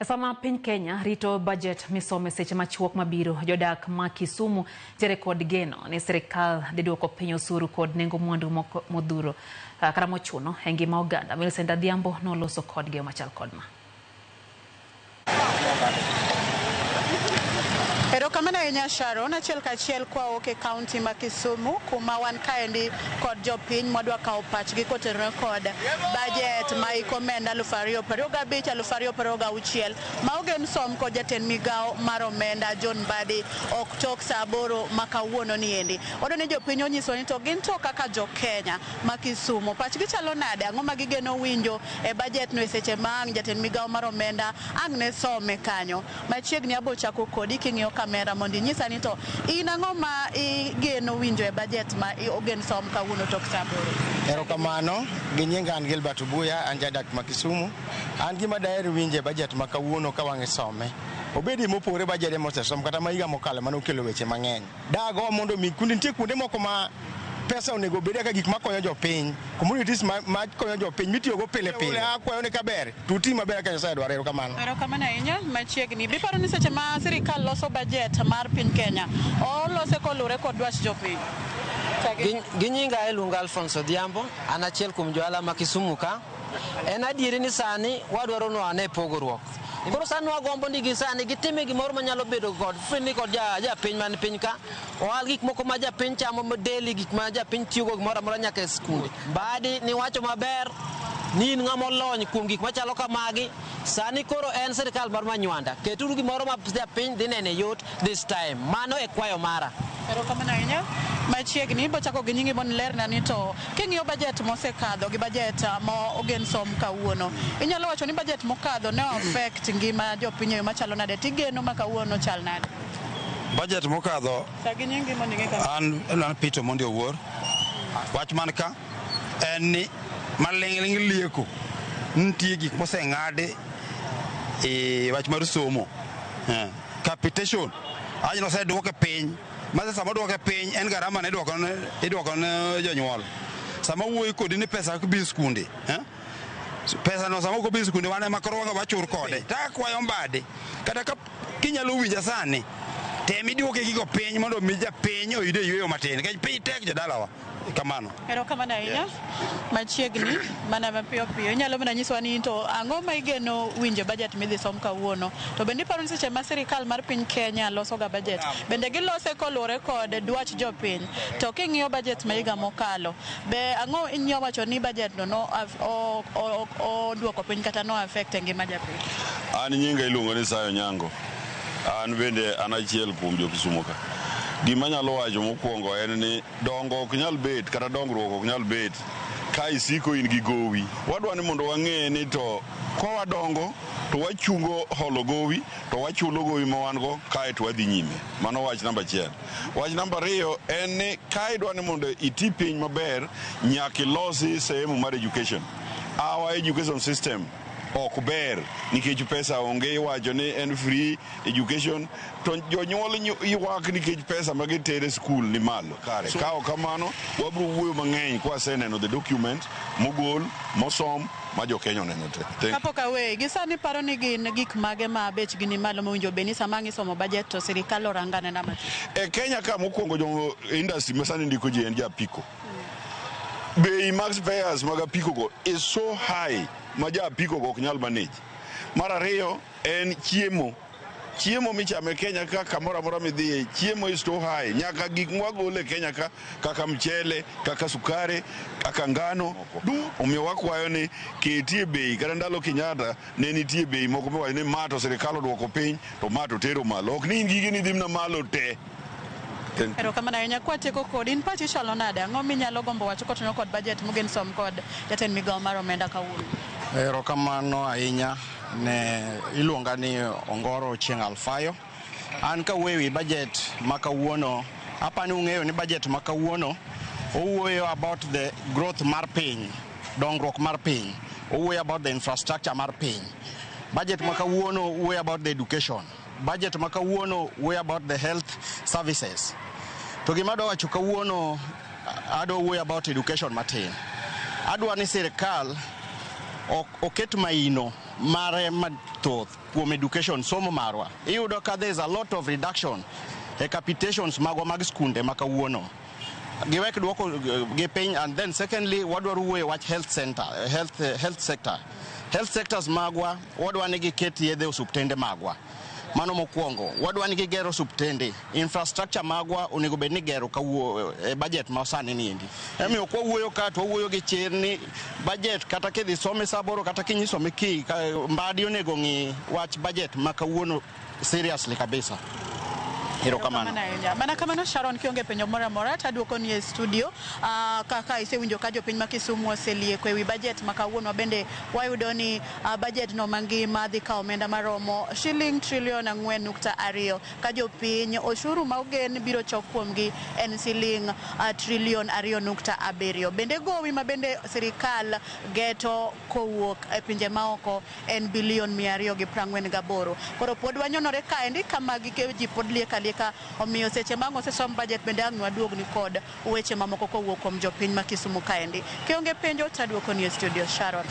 E sama piny Kenya rito bajet misome seche machuok mabiro, jodak ma Kisumu ntiere kod geno ni sirikal dhi duoko piny osuru kod nengo mwandu moko modhuro kata mochuno e ngima oganda. Millicent Adhiambo noloso kodgi machal kod ma. Erokamano ahinya Sharon, achiel kachiel kwawuok e kaunti ma Kisumu kuma wan kaendi kod jopiny mwadwa kawo pachgi kotenore kod bajet ma hik omenda 2025 2026 ma ogen som kod jatend migawo mar omenda John Mbadi ok tok saa 8 ma kawuono ni endi. Wadwa ni jopiny onyiso ni to gin to kaka jo Kenya ma Kisumu pachgi chalo nade, ang'o ma gigeno winjo e bajet no e seche ma ang' jatend migawo mar omenda ang' ne some kanyo. Machiegni abo chako kodi king'iyo kamera mondo inyisa ni to in ang'o ma igeno winjo e bajet ma ogen som kawuono tok saa 8. Erokamano, gi nyinga an Gilbert Obuya, an jadak ma Kisumu. An gima daher winjo e bajet ma kawuono ka wang' isome. Obedi mopogore bajede mosesom kata ma higa mokalo mane okelo weche mang'eny. Dago mondo mi kuonde nitie kuonde moko ma pesa onego obed kaka gik makonyo jopiny, communities ma konyo jopiny mitiyogo pile pile. Akwayo ni kaber to uti maber kaka Nyasaye dwaro. Erokamano. Erokamano ahinya machiegni. Biparo ni seche ma sirikal loso bajet mar piny Kenya, olose koluwore kod dwach jopiny? Gi nyinga iluonga Alphonse Odhiambo, an achiel kuom johala ma Kisumu ka. En adieri ni sani wadwaro ni wane pogruok. Koro sani wagombo ni gi sani gitime gimoro manyalo bedo kod friendly kod japiny man piny ka. Ohal gik moko ma japiny chamo daily, gik ma japiny tiyogo gimoro amora nyaka e skunde. Mbadi niwacho maber ni in ng'ama olony kuom gik machalo kamagi. Sani koro en sirikal mar Manywanda. Keturu gimoro ma japiny dhi nene yot this time. Mano e kwayo mara. Erokamano ahinya. Machiegni bochako gi nyingi mondo ilerna ni to king'iyo bajet mosekadho gi bajet ma ogen som kawuono, inyalo wacho ni bajet mokadho ne affect ngima jopiny e yo machalo nade, tigeno ma kawuono chal nade? Bajet mokadho Chak gi nyingi mondo ing'e kaka. An Peter Omondi Owuor. Wach man ka en ni maling'ling' lieko nitie gik moseng'adi e wach mar somo. Capitation ajo oseduoke piny. Ma sama oduoke piny en garama ne iduoko ne jonyuol. Sama wuoyi kodi ni pesa ok bi skunde. Pesa no sama ok obi skunde wan ema koro wachur kode. Ta akwayo Mbadi kata ka kinyalo winja sani tem iduoke gigo piny mondo mi japiny oyude yueyo matin nikech piny tek jodalawa. Kamano. Erokamano ahinya. Machiegni mana mapiyo piyo inyalo mana nyisowa ni to ang'o ma igeno winjo bajet midhi som kawuono, to bende iparo ni seche ma sirikal mar piny Kenya loso ga bajet bende gilose koluwore kod dwach jopiny, to king'iyo bajet ma higa mokalo be ang'o inyalo wacho ni bajet no no oduoko piny kata no affect e ngima japiny? An nyinga iluongo ni Sayo Nyango. An bende an achiel kuom jo Kisumu ka. Gima anyalo wacho mokwongo en ni dongo ok nyal bet kata dongruok ok nyal bet ka isiko in gi gowi. Wadwa ni mondo wang'e ni to ka wadongo to wachungo holo gowi to wachulo gowi ma wan go kae to wadhi nyime. Mano wach namba achiel. Wach namba ariyo en ni ka idwa ni mondo iti piny maber nyaka ilosi sehemu mar education. Our education system ok ber nikech pesa onge, iwacho ni en free education to jonyuol ywak nikech pesa ma gitere skul ni malo. Kare ka ok kamano wabiro wuoyo mang'eny kwaseneno the document mogol mosom ma jo Kenya oneno te. Kapok aweyi, gi sani paro ni gin gik mage ma bechgi ni malo mowinjo bed ni sama ang' isomo bajet to sirikal orang anena matin? E Kenya ka mokwongo jo industry ma sani ndiko ji en jo apiko. Bei mag spares mag apiko go is so high ma jo apiko go ok nyal manage. Mar ariyo en chiemo. Chiemo michamo e Kenya ka kamoro amora midhiye, chiemo is too high. Nyaka gik mwagolo e Kenya ka kaka mchele, kaka sukari, kaka ngano. Omiyo wakwayo ni ketie bei kata ndalo Kenyatta ne nitie bei moko miwacho ni ma to sirikal oduoko piny to ma to tero malo. Ok ni in gige ni dhi mana malo te. Erokamano ahinya. Kwatieko kodi, in pachi chalo nade? Ang'o minyalo gombo wacho kotenore kod bajet mogen som kod jatend migawo mar omenda kawuono? Erokamano ahinya ne iluonga ni Ongoro Ochieng' Alfayo. An kawuoyo ewi budget ma kawuono, apani ung'eyo ni budget ma kawuono owuoyo about the growth mar piny, dongruok mar piny. Owuoyo about the infrastructure mar piny. Budget ma kawuono wuoyo about the education. Budget ma kawuono wuoyo about the health services. To gima adwa wacho kawuono, adwa wuoyo about education matin. Adwa ni sirikal oket maino mare mathoth kuom education, somo marwa. Iyudo ka there is a lot of reduction e capitations magwa mag skunde ma kawuono. Giwek duoko gi piny. And then secondly, wadwaro wuoyo wach health center, health sector. Health sectors magwa, wadwa ni giket yedhe osuptende magwa. Mano mokwongo, wadwa ni gigero osuptende. Infrastructure magwa onego bed ni gero kawuo e budget ma sani niendi. Emomiyo kwawuoyo ka to wawuoyo gi chir ni budget kata kidhi some sa 8 kata kinyisome ki Mbadi onego ng'i wach budget ma kawuono seriously kabisa. Erokamano. Ahinya. Mana kamano, Sharon, kionge penjo moro amora to aduoko ni e studio. Kaka isewinjo ka jopiny ma Kisumu oselieko ewi budget ma kawuono, bende wayudo ni budget no mangima dhi kawo omenda maromo shiling trilion 4.2, ka jopiny osuru ma ogen biro chok kuomgi en siling trilion 2.7. Bende gowi ma bende sirikal geto kowuok e pinje maoko en bilion 248. Koro pod wanyonore kaendi kama gike ji pod liek alieka, omiyo seche ma ang' osesom budget bende ang' waduogni kod weche mamoko kowuok kuom jopiny ma Kisumu kaendi. Kionge penjo to aduoko ni e studio, Sharon.